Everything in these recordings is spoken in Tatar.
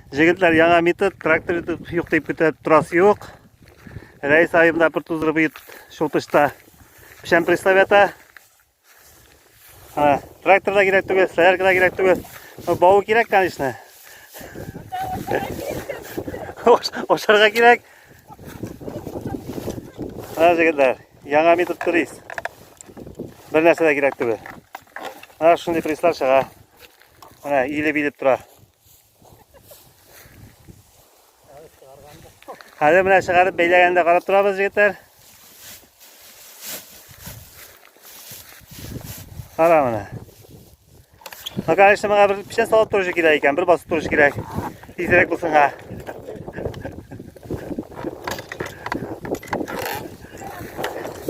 Җегетләр, яңа метод, трактор юк дип көтә торасы юк. Рәис аемда бер туздырып бит шул тышта печән пресслап ята. Трактор да кирәк түгел, солярка да кирәк түгел. Бавы кирәк, конечно. Ашарга кирәк. Менә җегетләр, яңа метод пресс. Бер нәрсә дә кирәк түгел. Менә шундый пресслар чыга. Менә иелеп-иелеп тора. Хәзер менә чыгарып бәйләгәндә карап торабыз, егетләр. Кара менә. Ну, конечно, моңа бер печән салып торышы кирәк икән, бер басып торышы кирәк. Тизрәк булсынга.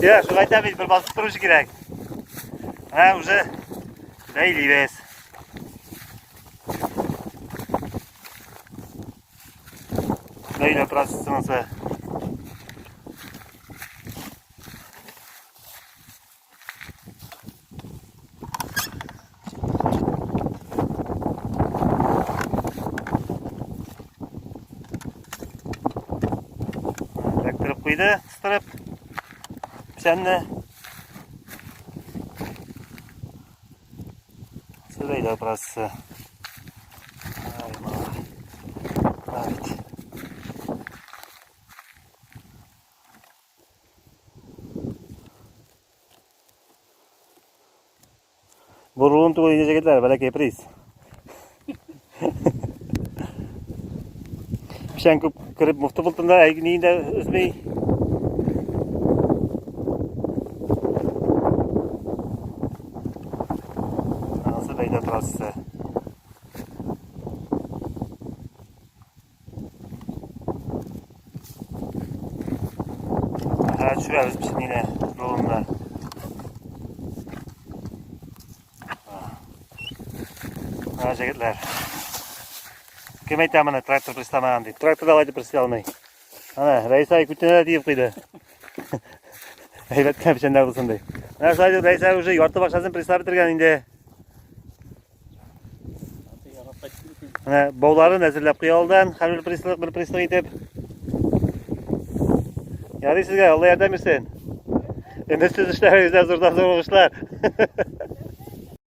Я, шуңа әйтәм бит, бер басып торышы кирәк. Менә уже бәйлибез. Бәйләү процессы. Эләктереп куйды, кыстырып. Печәнне. Бәйләү процессы. Ай, малай. Бит. Бу рулон түгел инде җегетләр, бәләкәй приз. Печән күп кереп муфты бултында, әйгни дә өзмей. Анысы бәйдә трасса. Ә, төшерәбез печәнне рулонда. Менә җегетләр. Кем әйтә моны трактор пресламаган дип? Трактор да алай дип преслый алмый. Ана, Рәис ай күтенә дә тиеп куйды. Әйбәт кенә печәннәр булсын ди. Менә шулай дип Рәис ай уже ярты бакчасын преслап бетергән инде. Менә бауларын әзерләп куя алдан, һәрбер преслык бер преслык итеп. Ярый сезгә, Алла ярдәм итсен. Өметсез эшләрегездә зурдан зур уңышлар.